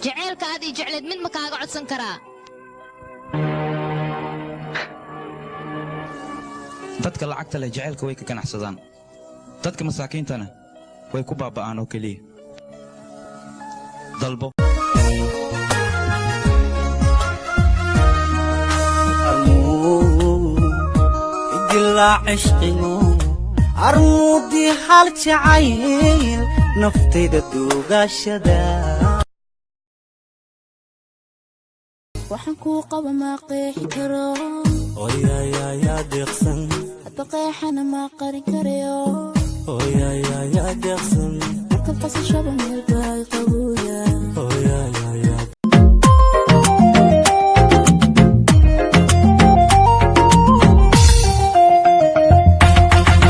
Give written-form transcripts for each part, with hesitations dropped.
Jaceylka aad ii jecleed mid ma kaaga codsan karaa? Dadka lacagta leh jaceylka way ka ganacsadaan, dadka masaakiintana way ku baaba'aan oo keliya. Dalbo. Armuudii hal jacayl naftayda duugaashada. Waxaan kuu qaba ma qeexi karo. Oyayayaa deeqsan. Hadba qeexana ma qarin karayo. Oyayayaa deeqsan. Marka qasashaba meel bay qabowda. Oyayayaa.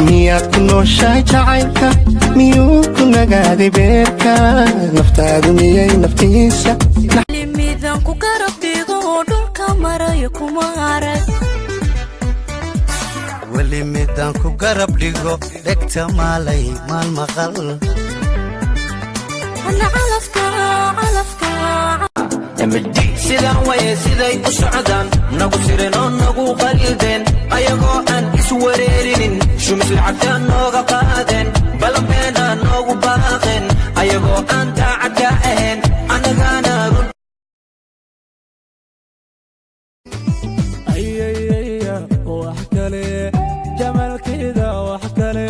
Miyaad ku nooshahay jacaylka? Miyuu ku nagaaday beerka? Naftaadu miyay naftiisa? Midan ku garab dhigo oo dhulka marayo kuma arag. Weli midaan ku garab dhigo dhegta maalay maal maqal. Hana calafka calafka. Sidaan waye siday u socdaan, nagu sirin oo nagu qaldeen, ayagoo aan iswareerinin shumis lacagta nooga qaadeen, ballanbeena noogu baaqeen, ayagoo aan daacad ka ahayn annagana run. Ayayaya, wax kale jamaalkeeda, wax kale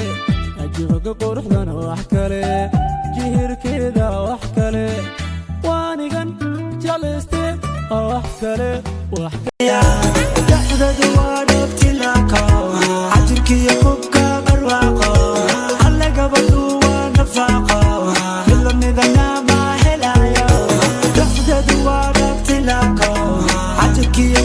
ajiibka quruxdana, wax kale jihirkeeda, wax kale waanigan jeclayste, wax kale wax. Dhexdadu waa dhabtilaaqo, cajirkiyo xubka barwaaqo, alle gabadhu waa nafaaqo, mid lamidana ma helayo. Dhexdadu waa dhabtilaaqo, cajirkiyo.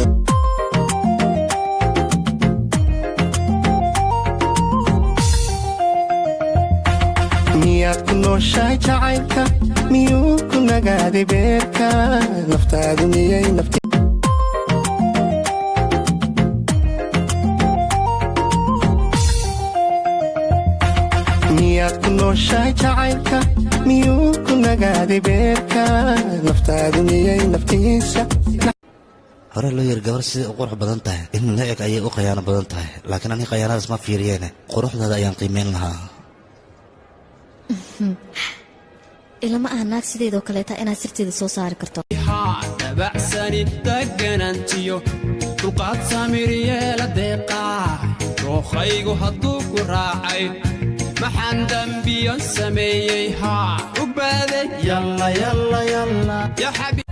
Miyaad ku nooshahay jacaylka? Miyuu ku nagaaday beerka? Naftaadu miyay nafti? Miyaad ku nooshahay jacaylka? Miyuu ku nagaaday beerka? Naftaadu miyay naftiisa? Hore loo yiri gabar siday u qurux badan tahay in la eg ayay u khayaano badan tahay, laakiin aniga khayaanadaas ma fiiriyeene, quruxdaada ayaan qiimeyn lahaa. Ilama aha naag sideedoo kaleeta inaad sirteeda soo saari karto. Dabacsani deganantiyo dulqaad samiryeela deeqaa, rookhaygu hadduu ku raacay maxaan dembiyo sameeyey? Haa, u baaday. Yalla yalla yalla. Ya xabiib.